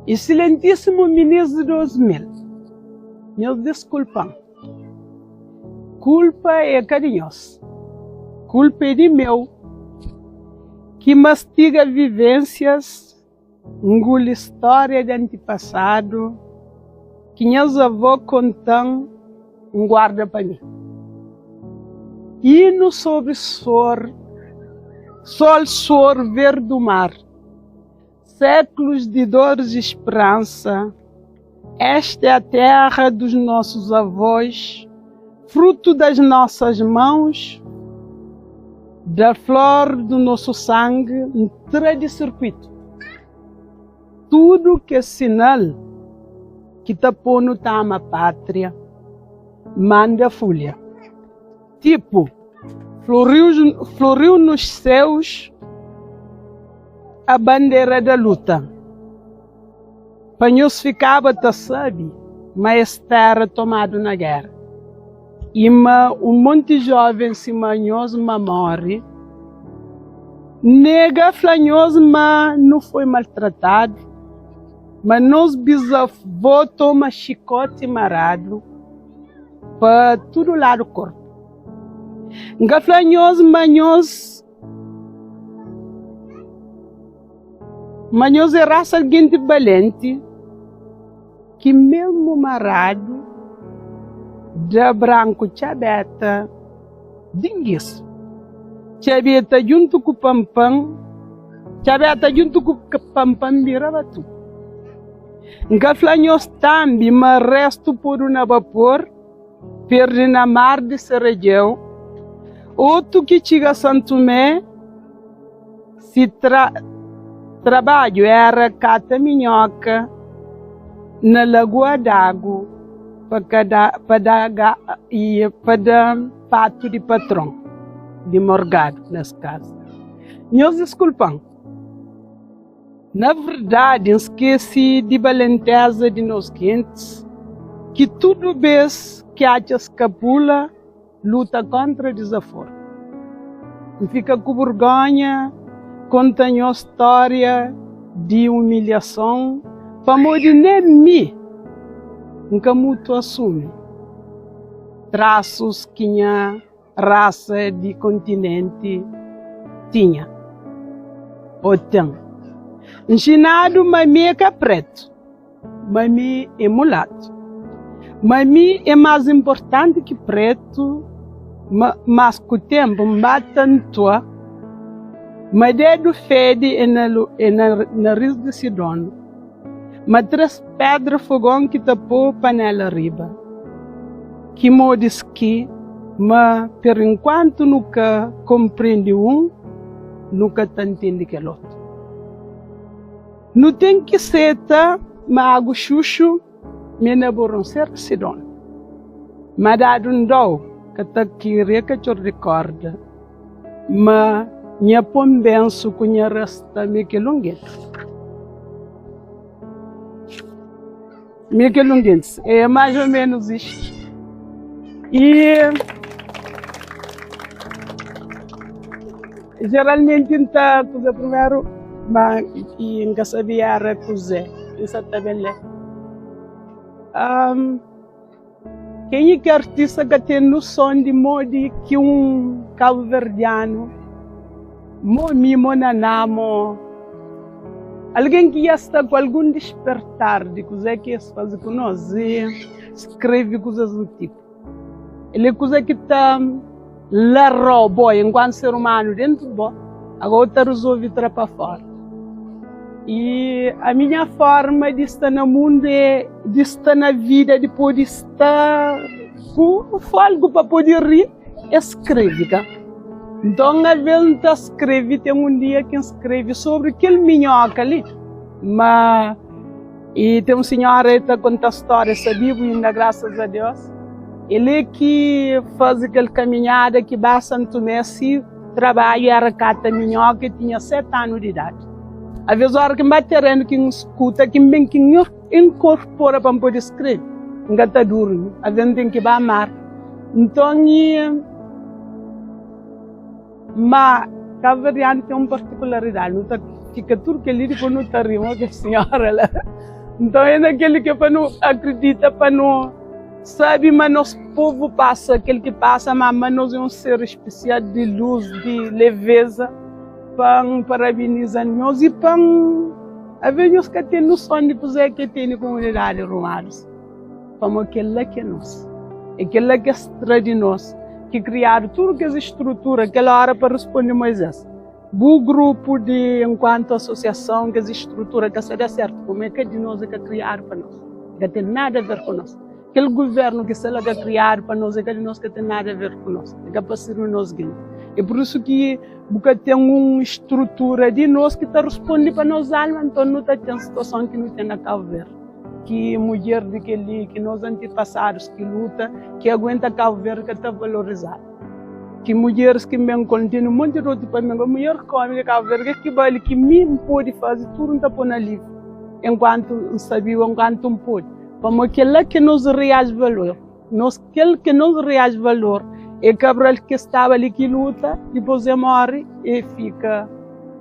Excelentíssimo Ministro di 2000, nhos diskulpa-m. Kulpa é ka di nhos, kulpa é di meu ki mastiga vivensias, nguli stória di antipasadu ki nhas avó konta-m, N guarda pa mi. Inu sobri sor, sol, suor verdu mar. Séculos de dores e esperança, esta é a terra dos nossos avós, fruto das nossas mãos, da flor do nosso sangue, ntra di sirkuitu. Tudu kes sinal ki ta pô-nu ta ama pátria, manda fulha. Tipo, floriu, floriu nos céus a bandeira da luta. Pa nhos fikaba ta sabe ma es terra tomadu na guerra i ma un monti joven sima nhos ma morre. Nega fla nhos ma nu foi maltratadu, ma nos bisavó toma xikoti maradu. Pa tudu ladu korpu. N ka fla nhos ma nhos ma nhos é rasa genti balenti ki mesmu maradu da branku txabeta di ngis txabeta djuntu ku panpan txabeta djuntu ku panpan bira batuku. N ka fla nhos tambi ma restu podu na bapor, perde na mar di Serejeu, otu ki txiga San Tumé, si tra trabadju era kata minhoka na lagoa d'agu pa ka da pa da ga i pa da patu di patron di morgadu nes kazu. Nhos diskulpa-m. Na verdadi, N skese di balenteza di nos gentis ki tudu bês ki atxa skapula, luta kóntra dizaforu. N fika ku burgónha konta nhos stória di umilhason pamodi nen mi N ka mutu asumi trasus ki nha rasa di kontinenti tinha ô ten. Nxinadu ma mi é ka pretu, ma mi é mulatu, ma mi é más inportanti ki pretu, ma mas ku tenpu N ba ta ntua ma dedu fedi é na é na naris di si donu. Ma 3 pedra fogon ki ta po panela riba. Ki modis ki, ma per inkuantu nu ka konprende un, nu ka ta ntende kel otu. Nu ten ki seta ma agu xuxu me na boronsera se donu. Ma dadu N dau ka ta kiria katxor di korda. Ma nha pon bensu ku nha rasta mi ke lungentis. Mi ke lungentis. É mais ou menos isto. E geralmente N ta kuze primeru, ma i N ka sabia era kuze. N sa ta ben lé. Um, Kenha ki é artista ka ten noson di modi ki un kabuverdianu, mo mi, mo Naná, mo algen ki dja sta ku algun dispertar di kuzê ki es faze ku nos i skrebe kuzas du tipu. El é kuza ki ta larra-u bo enkuantu ser umanu dentu di bo, agora bu ta rezolve tra pa fora. E a minha forma di sta na mundu é di sta na vida, di pode sta ku folgu pa pode ri, é skrebe ka. Nton alvês N ta skrebe, ten un dia ki N skrebe sobri kel minhoka li, ma E ten un sinhora el ta konta stória sabibu inda grasas a Deus. El é ki faze kel kaminhada ki ba Santo Tomé si trabadju éra kata minhoka el tinha 7 anu di idadi. Alvês óra ki N ba terenu ki N skuta ki N ben ki N inkorpora pa N pode skrebe N ka ta durmi alvês N ten ki ba mar. Nton i. Ma. Kabuverdianu ten un partikularidadi, nu ta fika tudu kel-li dipôs nu ta ri, ma kel sinhora la. Nton é na kel-li ki é pa nu akridita, pa nu sabe ma nos povu pasa kel ki pasa, ma ma nos é un ser spesial di lus, di leveza, pa N parabeniza nhos i pa N aves nhos ka ten noson di kuzê ki tene komunidadi Rumadus. Pamodi kel-la ki é nos. É kel-la ki es tra di nos, ki kriadu tudu kes strutura kel óra pa responde Moizés. Bu grupu di enkuantu asosiason, kes strutura ka sta da sértu, pamodi é ka di nos, é ka kriadu pa nos, é ka ten nada a ver ku nos. Kel guvérnu ki sta la ka kriadu pa nos, é ka di nos, ka ten nada a ver ku nos, é ka pa sirbi nos genti. É pur isu ki bu ka ten un strutura di nos ki ta responde pa nos alma, nton nu ta ten situason ki nu ten na Kabu Verdi. Ki mudjer di kel-li, ki nos antipasadus ki luta, ki aguenta Kabu Verdi ka ta valorizadu. Ki mudjeris ki N ben ku el, N tene un monti di otu pa N ben ku el, mudjer ki omi di Kabu Verdi, ke ki bali ki mi N pode faze tudu N ta pô na livru, enkuantu N sta bibu, enkuantu N pode. Pamodi kel-la ki é nos real valor. Nos kel ki é nos real valor é Cabral ki staba li ki luta, dipôs e móre e fika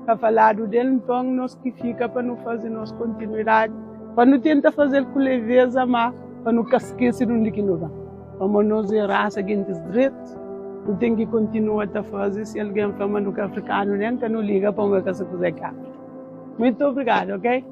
ka faladu del, nton nos ki fika pa nu faze nos kontinuidadi, pa nu tenta faze-l ku leveza, má pa nu ka skese di undi ki nu ben, pamodi nos é rasa gentis dretu, nu ten ki kontinua ta faze, si algen fla ma nu ka afrikanu nen ka nu liga pamodi ka sa kuzê ki Áfrika. Muitu obrigadu, ok.